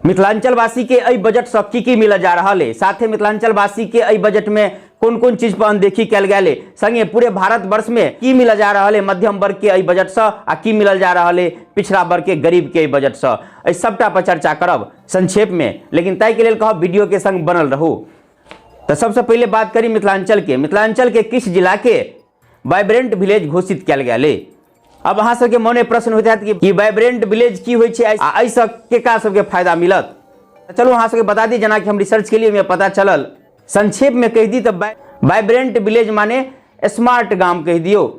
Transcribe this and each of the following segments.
मिथिलांचलवासी के एहि बजट से की की मिलऽ जा रहल है, साथे मिथिलांचलवासी के एहि बजट में कोन कोन चीज पर अनदेखी कयल गेल है, संगे पूरे भारतवर्ष में की मिलऽ जा रहल है मध्यम वर्ग के एहि बजट से आ की मिलल जा रहल है पिछड़ा वर्ग के गरीब के एहि बजट से, एहि सबटा पर चर्चा करब संक्षेप में। लेकिन ताहि के लेल कहब वीडियो के संग बनल रहू। तो सबसे पहले बात करी मिथिलांचल के। मिथिलांचल के किछु जिला के वाइब्रेंट विलेज घोषित कयल गेल है। अब अहाँ सबके मने प्रश्न होइत हैत कि वाइब्रेंट विलेज की होइ छै आ एहिसँ केकरा सबके फायदा मिलत। चलू अहाँ सबके बता दी, जेनाकि हम रिसर्च केलिए ओहिमे पता चलल। संक्षेप में कहि दी तऽ वाइब्रेंट विलेज माने स्मार्ट गाम कहि दियौ।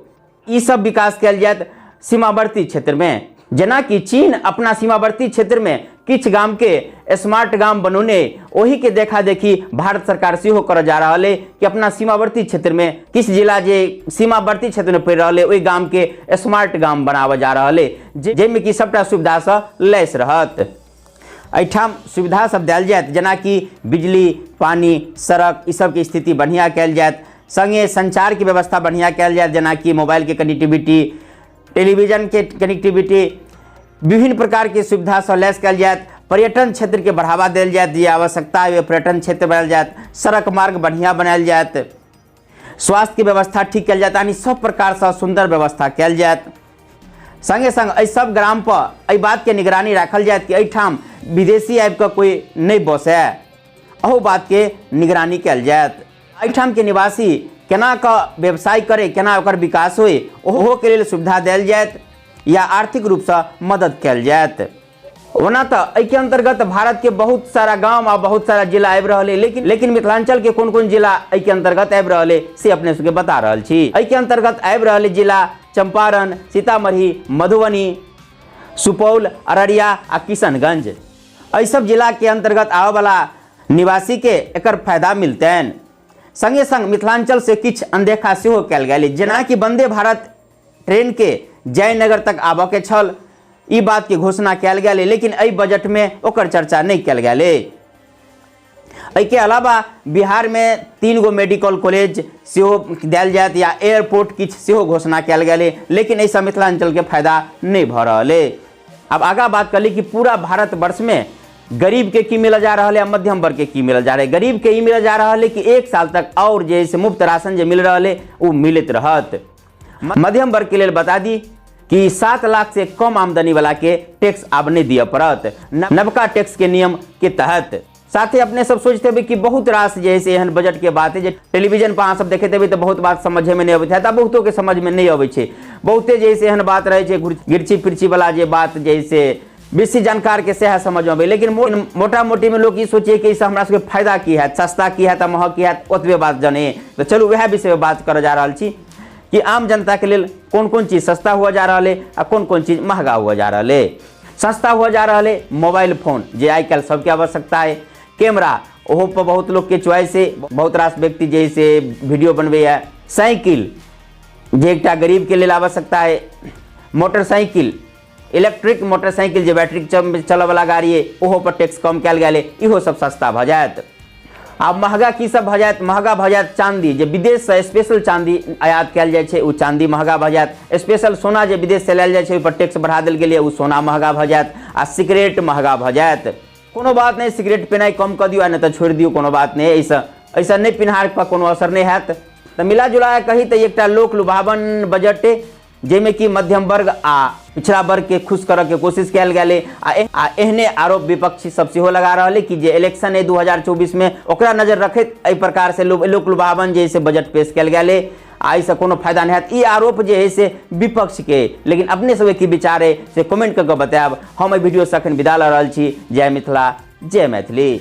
ई सब विकास कयल जायत सीमावर्ती क्षेत्र में। जेनाकि चीन अपना सीमावर्ती क्षेत्र में किछु गाम के स्मार्ट गाम बनौने, ओही के देखा देखी भारत सरकार सेहो करऽ जा रहल है कि अपना सीमावर्ती क्षेत्र में किछु जिला जे सीमावर्ती क्षेत्र में पड़ि रहल है ओहि गाम के स्मार्ट गाम बनाबऽ जा रहल है, जाहिमे कि सबटा सुविधासँ लैस रहत। एहिठाम सुविधा सब देल जायत, जेनाकि बिजली, पानी, सड़क, ई सबके स्थिति बढ़िआँ कयल जायत। संगे संचारके व्यवस्था बढ़िआँ कयल जायत, जेनाकि मोबाइलके कनेक्टिविटी, टेलीविजनके कनेक्टिविटी, विभिन्न प्रकारके सुविधासँ लैस कयल जायत। पर्यटन क्षेत्रके बढ़ावा देल जायत, जे आवश्यकता है पर्यटन क्षेत्र बनायल जायत। सड़क मार्ग बढ़िआँ बनायल जायत। स्वास्थ्यके व्यवस्था ठीक कयल जायत, यानी सब प्रकारसँ सुन्दर व्यवस्था कयल जायत। संगे संग एहि सब ग्राम पर एहि बातके निगरानी राखल जायत कि एहिठाम विदेशी आबि कऽ कोइ नहि बसय, अहू बातके निगरानी कयल जायत। एहिठामके निवासी केना कऽ व्यवसाय करे, केना ओकर विकास होय, ओहोके लेल सुविधा देल जायत या आर्थिक रूपसँ मदद कयल जायत। ओना तऽ एहिके अंतर्गत भारत के बहुत सारा गांव आ बहुत सारा जिला आबि रहल है, लेकिन मिथिलांचल के कोन कोन जिला एहिके अंतर्गत आबि रहल है से अपने सबके बता रहल छी। एहिके अंतर्गत आबि रहल है जिला चंपारण, सीतामढ़ी, मधुबनी, सुपौल, अररिया आ किशनगंज। एहि सब जिला के अंतर्गत आबय वाला निवासी के एकर फायदा मिलतनि। संगे संग मिथिलांचल से किछु अनदेखा सेहो कयल गेल, जेनाकि वंदे भारत ट्रेन के जयनगर तक आबऽ के छल, ई बात के घोषणा कयल गेल, लेकिन एहि बजट में ओकर चर्चा नहीं कयल गेल। एहिके अलावा बिहार में 3 गो मेडिकल कॉलेज सेहो देल जायत या एयरपोर्ट किछु सेहो घोषणा कयल गेल, लेकिन एहिसँ मिथिलांचल के फायदा नहीं भऽ रहल है। अब आगा बात कर ली कि पूरा भारतवर्ष में गरीब के की मिलल जा रहा है, मध्यम वर्ग के की मिलल जा रहा है। गरीब के ई मिलल जा रहा है कि 1 साल तक और जे से मुफ्त राशन जे मिल रहा है वो मिलत रहत। मध्यम वर्ग के लिए बता दी कि 7 लाख से कम आमदनी वाला के टैक्स आब नहीं दिए पड़त नवका टैक्स के नियम के तहत। साथ ही अपने सब सोचते हेबै कि बहुत रास जे है से एहन बजट के बात है जे टेलीविजन पर अहाँ सब देखैत हेबै तऽ बहुत बात समझे में नहीं अबैत हैत आ बहुतो के समझ में नहीं अबै छै। बहुते जे है से एहन बात रहै छै गिरची फिरची वाला जे बात जे है से बेसी जानकार के सएह समझ में अबै, लेकिन मोटा मोटी में लोग ई सोचे कि एहिसँ हमरा सबके फायदा की हैत, सस्ता की हैत आ महग की हैत, ओतबे बात जाने। तऽ चलू वएह विषय में बात करऽ जा रहल छी कि आम जनता के लेल कोन कोन चीज सस्ता हुआ जा रहल है आ कोन कोन चीज महगा हुआ जा रहल है। सस्ता हुआ जा रहल है मोबाइल फोन, जे आइ काल्हि सबके आवश्यकता है। कैमरा, ओहो पर बहुत लोग के चॉइस है, बहुत रास व्यक्ति जे से वीडियो बनबैया। साइकिल, जे एकटा गरीब के लेल आवश्यकता है। मोटरसाइकिल, इलेक्ट्रिक मोटरसाइकिल जे बैटरी चलऽवला गाड़ी है, ओहो पर टैक्स कम कयल गेल है, इहो सब सस्ता भऽ जायत। आब महगा की सब भऽ जायत? महगा भऽ जायत चांदी, जे विदेशसँ स्पेशल चांदी आयात कयल जाइ छै ओ चांदी महगा भऽ जायत। स्पेशल सोना जे विदेशसँ लायल जाइ छै ओहि पर टैक्स बढ़ा देल गेलै, ओ सोना महगा भऽ जायत। आ सिगरेट महगा भऽ जायत। कोनो बात नहि, सिगरेट पिनाइ कम कऽ दियौ आ नहि तऽ छोड़ि दियौ, कोनो बात नहि, एहिसँ नहि पिनहार पर कोनो असर नहि हैत। तऽ मिला जुला कऽ कही तऽ एकटा लोक लुभावन बजट जाहिमे कि मध्यम वर्ग आ पिछड़ा वर्ग के खुश करऽ के कोशिश कयल गेल है। आ एहने आरोप विपक्षी सब सेहो लगा रहल है कि जे इलेक्शन है 2024 में ओकरा नजर रखैत एहि प्रकार से लोक लुभावन जे से बजट पेश कयल गेल है आ एहिसँ कोनो फायदा नहि हैत। ई आरोप जे है से विपक्ष के, लेकिन अपने सबके की विचार है से कमेंट कऽ के बतायब। हम एहि वीडियो से अखन विदा लऽ रहल छी। जय मिथिला, जय मैथिली।